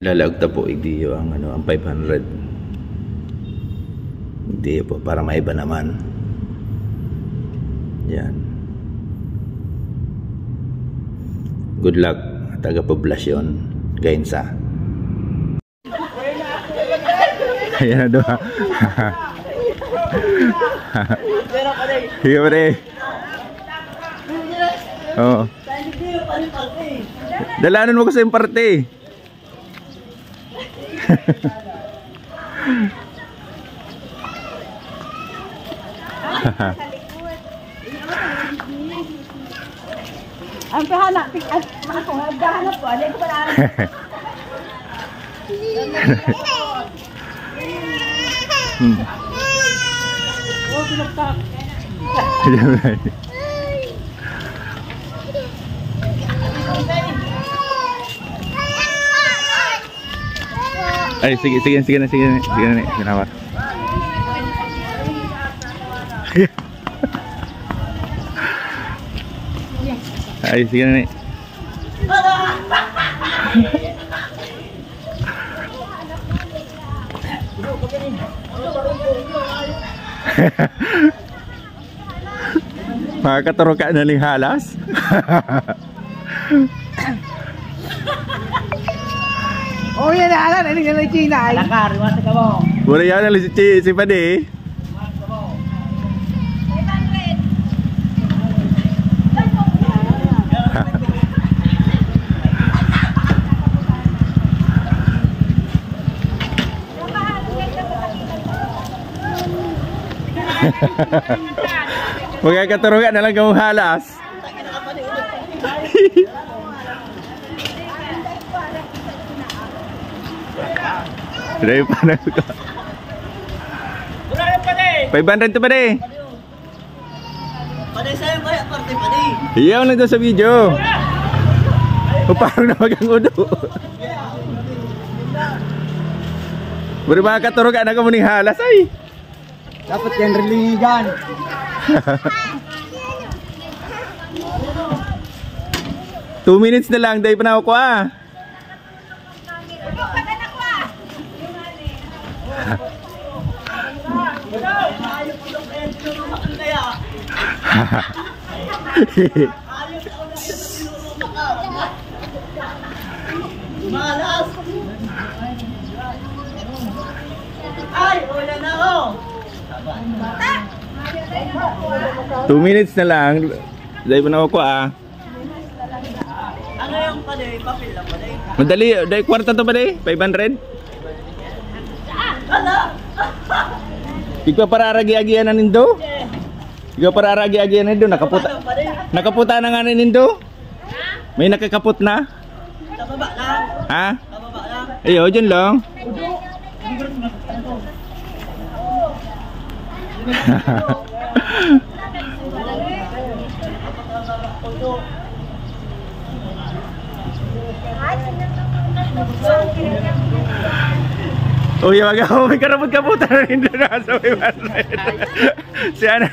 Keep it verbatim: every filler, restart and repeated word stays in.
Lalaog ta po igdiyo ang, ano, ang five hundred. Igdiyo po para maiba naman. Yan. Good luck, taga Poblacion, Gainsa. Ayan na, duha. Sige, pare. Oo. Dalanan mo ko sa iyong parte. Ang kahanap, ang, ako, ang kahanap ko, ano ko pala? Hmm. Oh, pinagtak. Ay, sige, sige, sige na, sige na, sige na, sige na, sige na. Ay, sige na, ni. Makakaturo ka na ning halas? Oh, yan na, alam, ano yung China, ay? Alakar, iwas ka mo. Wala yan, alas si, si Padi. Magkakaturugan na lang kamong halas. Dahil pa na ko. Five hundred to, pare. Pare, sa'yo ba yung parte, pare? Iyaw lang daw sa video. O, parang na magang udo. Puro mga katurugan na kamo ning halas, ay. Dapat yan, religan. Two minutes na lang, dahil pa na ako, ah. Malas! Ay, wala na ako! Two minutes na lang. Dahil mo na ako, ah. Ano yung pala, papel lang pala. Madali, dahil kwarta to pala eh, five hundred. Ala! Ikaw para aragi-agian na nindo? Ikaw para aragi-agian na nindo, nakaputa. Nakaputa na nga na nindo? May nakakapot na? Sa baba lang. Ha? Sa baba lang. Ayo, dyan lang. Uy, wag ako, may karapot-kaputan na rin doon sa may barrel. Si ano?